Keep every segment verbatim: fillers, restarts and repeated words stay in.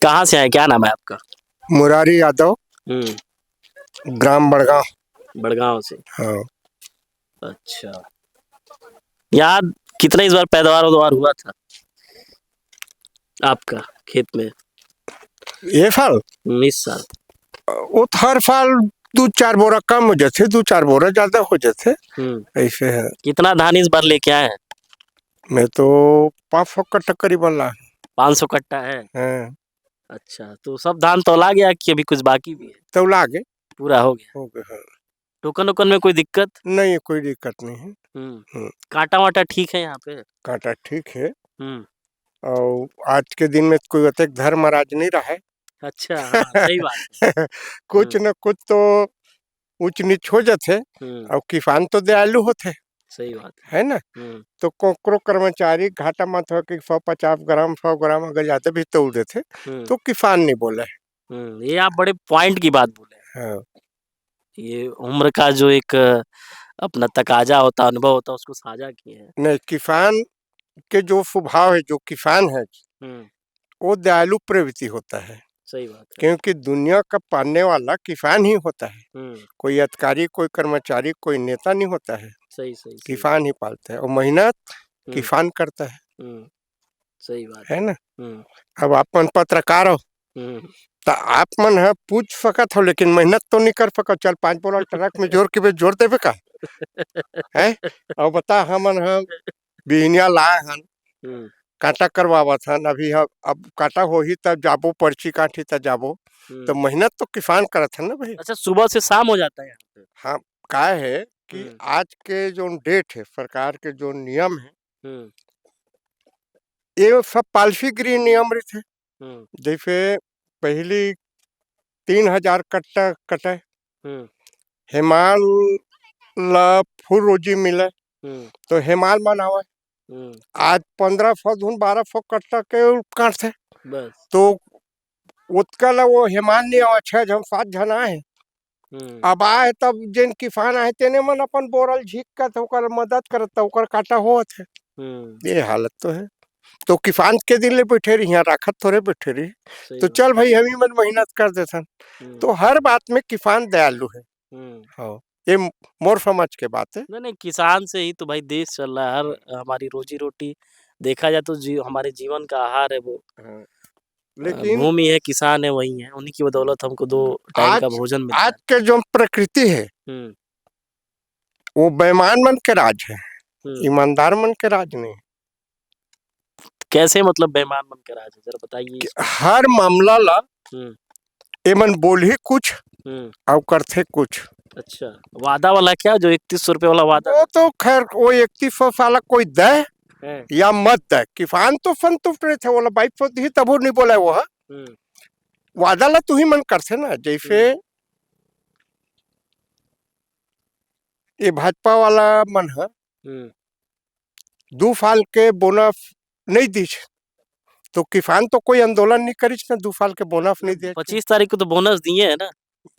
कहाँ से आए, क्या नाम है आपका? मुरारी यादव, हम्म। ग्राम बड़गांव। बड़गांव से। हाँ। अच्छा, यहाँ कितना इस बार पैदावार उदावार हुआ था आपका खेत में? ये साल? हम्म, इस साल। वो तो हर साल दू चार बोरा कम हो जाथे, दू चार बोरा ज्यादा हो जाथे। हम्म। ऐसे है। कितना धान इस बार लेके आए हैं? मैं तो पाँच सौ कट्टा करीबन ला। पाँच सौ कट्टा है? हाँ। अच्छा, तो सब धान तौला गया कि अभी कुछ बाकी भी है? तौला गए। पूरा हो गया? हो गया, हाँ। टोकन ओकन में कोई दिक्कत? नहीं, कोई दिक्कत नहीं है। हम्म। हम्म। कांटा वांटा ठीक है यहाँ पे? कांटा ठीक है। हम्म। और आज के दिन में कोई ओतेक धर्म महाराज नहीं रहा है। अच्छा, हाँ, सही बात है। कुछ हम्म। न कुछ तो ऊंच नीच हो जाथे, हम्म। और किसान तो दयालु होथे। सही बात है। है ना? हम्म। तो कोकरो कर्मचारी घाटा मत हो कि सौ पचास ग्राम, सौ ग्राम अगर ज्यादा भी तौल देथे, हम्म। तो किसान नहीं बोले। हम्म, ये आप बड़े पॉइंट की बात बोले। हाँ। ये उम्र का जो एक, अ, अपना तकाजा होता है, अनुभव होता है, उसको साझा किए हैं। नहीं, किसान के जो स्वभाव है, जो किसान है, हम्म। वो दयालु प्रवृत्ति होता है। सही बात है। क्योंकि दुनिया का पालने वाला किसान ही होता है। हम्म। कोई अधिकारी, कोई कर्मचारी, कोई नेता नहीं होता है। सही, सही, सही। किसान ही पालता है, और मेहनत हम्म। किसान करता है। हम्म। सही बात है। है ना? हम्म। अब आप मन पत्रकार हो, हम्म। तो आप मन ह पूछ सकत हो, लेकिन मेहनत तो नहीं कर सकत। चल, पाँच बोरा ट्रक में जोर के बे जोर देबे का? हैं? और बता, हमन ह बिहनिया लाए हन, हम्म। कांटा करवावत हन, अभी ह-, अब कांटा होही तब जाबो, पर्ची काटी तब जाबो, हम्म। तो मेहनत तो किसान करत हन ना भाई। अच्छा, सुबह से शाम हो जाता है यहाँ पे? हाँ, का है कि हम्म। आज के जो डेट है, सरकार के जो नियम है, हम्म। ये सब पालसीगिरी नियम रहिथे। हम्म। जैसे पहली तीन हजार कट्टा कटे, हम्म। हेमाल ला फुल रोजी मिले, हम्म। तो हेमाल मनावे। हम्म। आज पंद्रह सौ धुन बारह सौ कट्टा के काटथे। बस। तो ओतका ला वो हेमाल नहीं आवा, छह झन, सात झन आए। हम्म। अब आए तब जेन किसान आए, तेने मन अपन बोरल झीक कर त ओकर मदद करत, त ओकर काटा होत है। हम्म। ये हालत तो है। तो किसान के दिन ले बैठे रही, यहाँ राखत थोड़े बैठे रही। सही तो बात। चल भाई, हम ही मन मेहनत कर देथन। हम्म। तो हर बात में किसान दयालु है। हम्म। हाँ, ये म-, मोर समझ के बात है। नहीं, नहीं, किसान से ही तो भाई देश चल रहा है, हर हमारी रोजी-रोटी देखा जाए तो जी-, हमारे जीवन का आहार है वो। हाँ। अ, लेकिन भूमि है, किसान है, वही है, उन्हीं की बदौलत हमको दो टाइम आज, का भोजन मिलता आज है। के जो प्रकृति है, हम्म। वो बेईमान मन के राज है, हम्म। ईमानदार मन के राज नहीं। कैसे, मतलब, बेईमान मन के राज है, जरा बताइए कि इसको। हर मामला ला हम्म। एमन बोलही कुछ हम्म। अउ करथे कुछ। अच्छा, वादा वाला क्या, जो इकतीस सौ रुपये वाला वादा? वो तो खैर, वो इकतीस सौ साला कोई दे हैं। या मत दे, किसान तो संतुष्ट रहिथे, ओला बाईस सौ दिही तभो नहीं बोले वो ह। हम्म। वादा ला तुही मन करथे ना, जैसे हम्म। ये भाजपा वाला मन ह हम्म। दू साल के बोनस नहीं दीस, तो किसान तो कोई आंदोलन नहीं करिस ना, दू साल के बोनस नहीं दे। पच्चीस तारीख को तो बोनस दिए है ना।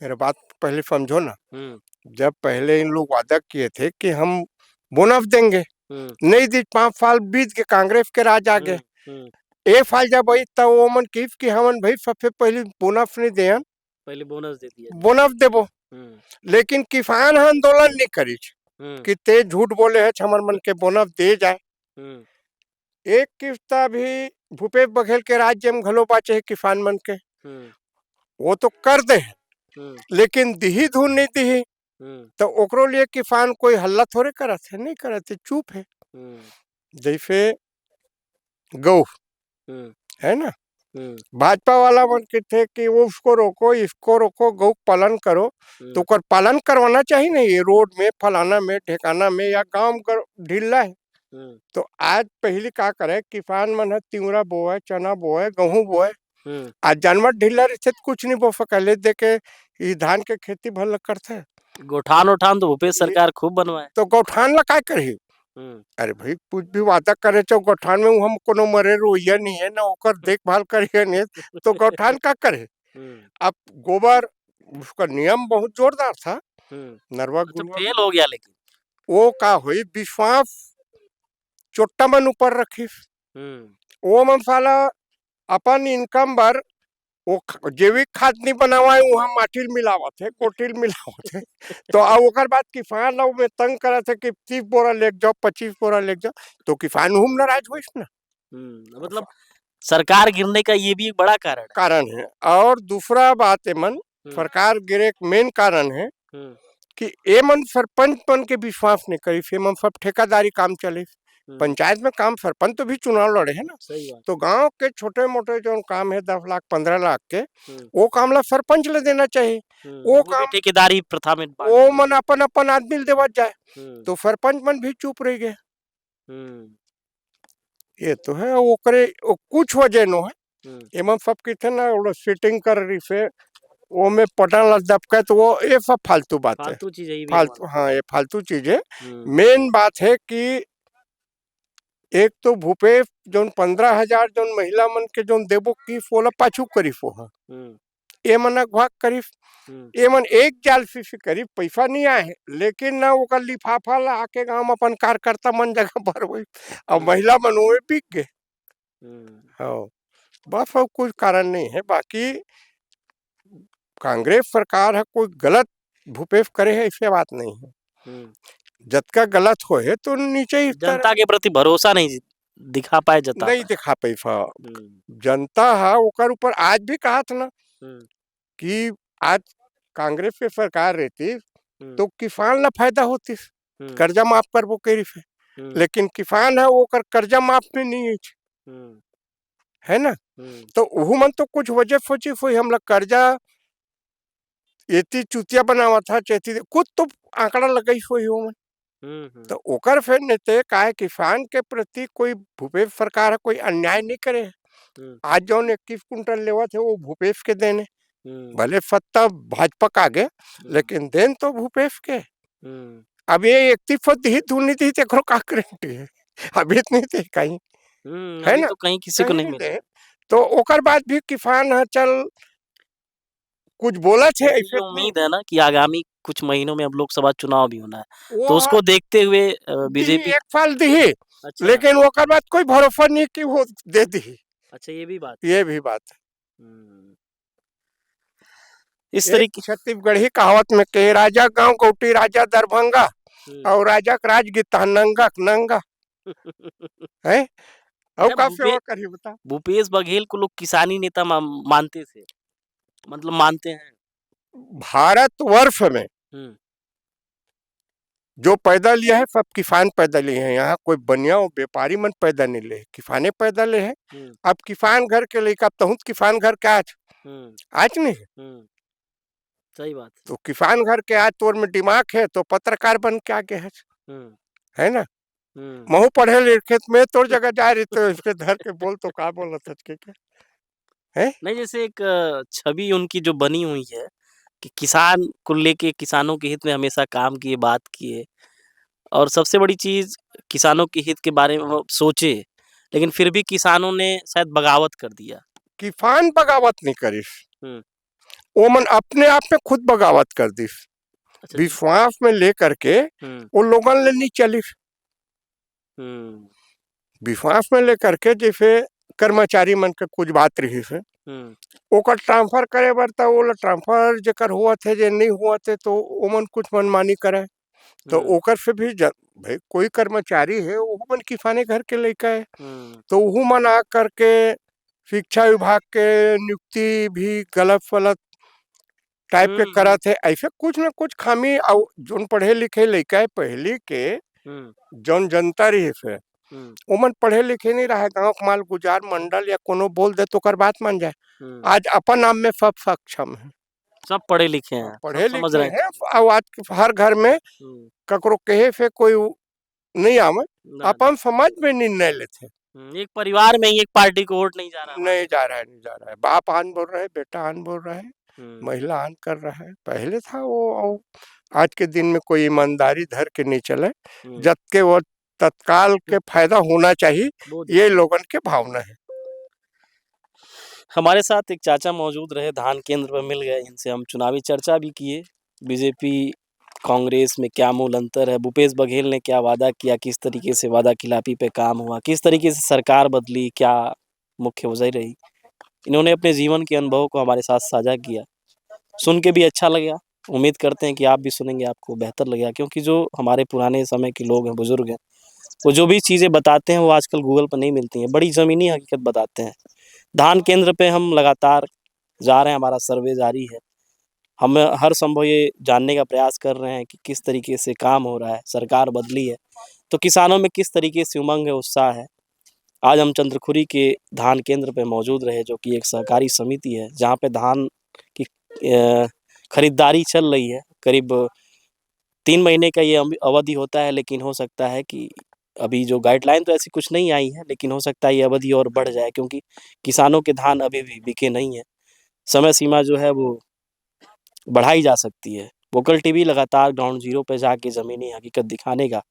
मेरे बात पहले समझो ना। हम्म। जब पहले इन लोग वादा किए थे कि हम बोनस देंगे, हम्म। नहीं दी, पाँच साल बीत के कांग्रेस के राज आ गए। हम्म, हम्म। ए साल जब आई, तब वो मन किस कि हमन भाई सबसे पहले बोनस नहीं देन, पहले बोनस दे दिया। बोनस देबो। हम्म। लेकिन किसान ह आंदोलन नहीं करिस हम्म। कि ते झूठ बोले है, हमर मन के बोनस दे जाए। हम्म। एक किस्ता भी भूपेश बघेल के राज्य में घलो बाचे हे किसान मन के। हम्म। वो तो कर दे हे, हम्म। लेकिन दिही धुन नहीं दिही, हम्म। तो ओकरो लिए किसान कोई हल्ला थोड़े करत है, नहीं करत है, चुप है। हम्म। जैसे गौ, हम्म। है ना? हम्म। भाजपा वाला मन कहते कि वो उसको रोको, इसको रोको, गौ पालन करो, हम्म। तो ओकर पालन करवाना चाहिए ना, ये रोड में, फलाना में, ठेकाना में या गांव गर-, ढिल्ला है। हम्म। तो आज पहली का करे, किसान मन ह तिवरा बोए, चना बोए, गेहूं बोए, हम्म। आज जानवर ढिल्ला रहिथे त कुछ नहीं बो सके, ले दे के ई धान के खेती भर ल करथे। गोठान ओठान तो भूपेश ये सरकार खूब बनवाए। तो गोठान ला काय करही? हम्म। अरे भाई, कुछ भी वादा करे चो गोठान में, हम कोनो मरे रोइया नहीं है ना, ओकर देखभाल करिए नहीं, तो गोठान का करे? हम्म। अब गोबर, उसका नियम बहुत जोरदार था। हम्म। नरवा अच्छा, गुरुआ फेल हो गया लेकिन। वो का होई, विश्वास चोट्टा मन ऊपर रखिस। हम्म। वो मन साला अपन इनकम बर वो ख-, जैविक खाद नहीं बनावा है, वहाँ माटी ल मिलावत है, कोटी ल मिलावत है। तो अब ओकर बाद किसान ला ओमे तंग करत है कि तीस बोरा लेके जाओ, पच्चीस बोरा लेके जाओ, तो किसान उहू म नाराज होइस ना। हम्म, मतलब सरकार गिरने का ये भी एक बड़ा कारण है। कारण है। और दूसरा बात एमन, हम्म। सरकार गिरे के मेन कारण है हम्म। कि एमन सरपंच मन के विश्वास नहीं करिस, एमन सब ठेकेदारी काम चलिस। हम्म। पंचायत में काम, सरपंच तो भी चुनाव लड़े है ना। सही बात। तो गांव के छोटे मोटे जौन काम है दस लाख, पन्द्रह लाख के, हम्म। वो काम ला सरपंच ले देना चाहिए। हम्म, वो वो भी काम ठेकेदारी प्रथा में बांट वो दिया। मन अपन अपन आदमी ले देवत जाए, हम्म। तो सरपंच मन भी चुप रह गए। हम्म। ये तो है, ओकरे, वो कुछ वजह नो है। हम्म। एमन सब किथे ना, ओला सेटिंग कर रही से, वो में पटन ला दबका, तो वो ये सब फालतू बात है। फालतू चीज है, ये भी फालतू, हमारा। हाँ, ये फालतू चीज है। हम्म। मेन बात है कि एक तो भूपेश जौन पन्द्रह हजार जौन महिला मन के जौन देबो की, ओला पाछू करिस वो ह। हम्म। ए मन अगवा करिस, हम्म। ए मन एक जालसी से करिस, पैसा नहीं आए है, लेकिन ना ओकर लिफाफा ला आके गांव में अपन कार्यकर्ता मन जगह भरवई, अब हम्म। महिला मन ओए बिक गए। हम्म। हाँ, बस और कुछ कारण नहीं है, बाकी कांग्रेस सरकार है, कोई गलत भूपेश करे है, ऐसे बात नहीं है। हम्म। जतका गलत होए है, तो नीचे ही जनता के प्रति भरोसा नहीं दिखा पाए, जता नहीं पाए। दिखा पाए, हाँ। हम्म। जनता है, ओकर ऊपर आज भी कहत ना हम्म। कि आज कांग्रेस के सरकार रहती, हम्म। तो किसान ला फायदा होती, हम्म। कर्जा माफ करबो करिस है। हम्म। लेकिन किसान है, ओकर कर्जा माफ भी नहीं है। हम्म। है ना? हम्म। तो उहू मन तो कुछ वजह सोचिस होही, हमला कर्जा एती चुतिया बनावत हा, चेती कुछ तो आंकड़ा लगाइस होही ओमन। हम्म, हम्म। तो ओकर फेर नेते काय किसान के प्रति कोई भूपेश सरकार ह कोई अन्याय नहीं करे। हम्म। आज जौन इक्कीस कुंटल लेवत है, वो भूपेश के देन है। हम्म। भले सत्ता भाजपा का आगे, हम्म। लेकिन देन तो भूपेश के। हम्म। अब ये इकतीस सौ दिही, धुन नहीं दिही, तेकरो का गारंटी है? अभी तो नहीं दिही कहीं, हम्म, है अभी ना? तो कहीं किसी को कहीं नहीं नहीं मिला। दे। तो ओकर बाद भी किसान ह चल कुछ बोलत है, लेकिन ऐसे ये उम्मीद है ना कि आगामी कुछ महीनों में अब लोकसभा चुनाव भी होना है, वो तो उसको देखते हुए, अ, दिही, बीजेपी एक साल दिही, अच्छा। लेकिन ओकर बाद कोई भरोसा नहीं कि वो दे दिही। अच्छा, ये भी बात है। ये भी बात है। हम्म। इस एक तरीके छत्तीसगढ़ी कहावत में कहे, "राजा गांव गौटी, राजा दरभंगा, हम्म। और राजा के राजगीत नंगा के नंगा।" हैं? और यार, का भूपे-, सेवा करी बता? भूपेश बघेल को लोग किसानी नेता मा-, मानते थे, मतलब मानते हैं। भारतवर्ष में हम्म। जो पैदा लिया है, सब किसान पैदा लिए हैं। यहाँ कोई बनिया और व्यापारी मन पैदा नहीं ले, किसाने पैदा ले हैं। हम्म। अब किसान घर के लइका, अब तहूँ तो किसान घर के आज, हम्म। आज नहीं है। हम्म। सही बात है। तो किसान घर के आज तोर में दिमाग है, तो पत्रकार बन के आगे है। हम्म। है ना? हम्म। महू पढ़े लिखे में तोर जगह जा रही, तो इसके धर के बोल, तो का बोलत हच के, के? हैं? नहीं, जैसे एक, अ, छवि उनकी जो बनी हुई है कि किसान को लेके, किसानों के हित में हमेशा काम किए, बात किए, और सबसे बड़ी चीज किसानों के हित के बारे में वो सोचे, लेकिन फिर भी किसानों ने शायद बगावत कर दिया। किसान बगावत नहीं करिस। हम्म। ओमन अपने आप में खुद बगावत कर दिस। अच्छा, अच्छा। विश्वास में लेकर के हम्म। वो लोगन ले नहीं चलिस। हम्म। विश्वास में लेकर के जैसे कर्मचारी मन के कुछ बात रहिस है, हम्म। ओकर ट्रांसफर करे बर त ओला ट्रांसफर जेकर होवत है, जे नहीं होवत है, तो ओमन कुछ मनमानी करे। तो हम्म। ओकर से भी ज-, भाई, कोई कर्मचारी है, ओहू मन किसाने घर के लइका है, हम्म। तो ओहू मन आ करके शिक्षा विभाग के नियुक्ति भी गलत-सलत टाइप के हम्म, करत हम्म। है। ऐसे कुछ न कुछ खामी, अउ जोन पढ़े लिखे लइका है पहली के, हम्म। जोन जनता रहिस है, हम्म। ओमन पढ़े लिखे नहीं रहे, गाँव के माल गुजार मंडल या कोनो बोल दे तो ओकर बात मान जाए। हम्म। आज अपन नाम में सब सक्षम है। सब पढ़े लिखे हैं, सब पढ़े समझ लिखे रहे हैं। हैं, अउ आज के हर घर में हम्म। ककरो कहे से कोई उ-, नहीं आवे, ना, अपन ना। समझ में निर्णय लेथे। हम्म, एक परिवार में ही एक पार्टी को वोट नहीं जा रहा है। नहीं जा रहा है, नहीं जा रहा है। बाप आन बोल रहा है, बेटा आन बोल रहा है, हम्म। महिला आन कर रहा है। पहले था वो, वो आज के दिन में कोई ईमानदारी धर के नहीं चले। हम्म। जबकि वो तत्काल के हम्म। फायदा होना चाहिए, वो ये लोगन के भावना है। हमारे साथ एक चाचा मौजूद रहे, धान केंद्र पर मिल गए, इनसे हम चुनावी चर्चा भी किए। बीजेपी कांग्रेस में क्या मूल अंतर है, भूपेश बघेल ने क्या वादा किया, किस तरीके से वादा खिलाफी पे काम हुआ, किस तरीके से सरकार बदली, क्या मुख्य वजह रही, इन्होंने अपने जीवन के अनुभव को हमारे साथ साझा किया। सुन के भी अच्छा लगा। उम्मीद करते हैं कि आप भी सुनेंगे, आपको बेहतर लगेगा, क्योंकि जो हमारे पुराने समय के लोग हैं, बुजुर्ग हैं, वो जो भी चीज़ें बताते हैं, वो आजकल Google पर नहीं मिलती हैं। बड़ी ज़मीनी हकीकत बताते हैं। धान केंद्र पे हम लगातार जा रहे हैं, हमारा सर्वे जारी है। हम हर संभव ये जानने का प्रयास कर रहे हैं कि किस तरीके से काम हो रहा है, सरकार बदली है, तो किसानों में किस तरीके से उमंग है, उत्साह है। आज हम चंद्रखुरी के धान केंद्र पे मौजूद रहे, जो कि एक सहकारी समिति है, जहाँ पे धान की, अ, खरीदारी चल रही है। करीब तीन महीने का ये अम-, अवधि होता है, लेकिन हो सकता है कि अभी जो गाइडलाइन तो ऐसी कुछ नहीं आई है, लेकिन हो सकता है ये अवधि और बढ़ जाए, क्योंकि किसानों के धान अभी भी बिके नहीं है। समय सीमा जो है वो बढ़ाई जा सकती है। वोकल टीवी लगातार ग्राउंड ज़ीरो पे जाके ज़मीनी हकीकत दिखाने का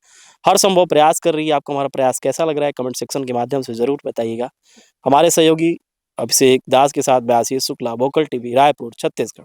हर संभव प्रयास कर रही है। आपको हमारा प्रयास कैसा लग रहा है, कमेंट सेक्शन के माध्यम से ज़रूर बताइएगा। हमारे सहयोगी अभिषेक दास के साथ मैं आशीष शुक्ला, वोकल टीवी, रायपुर, छत्तीसगढ़।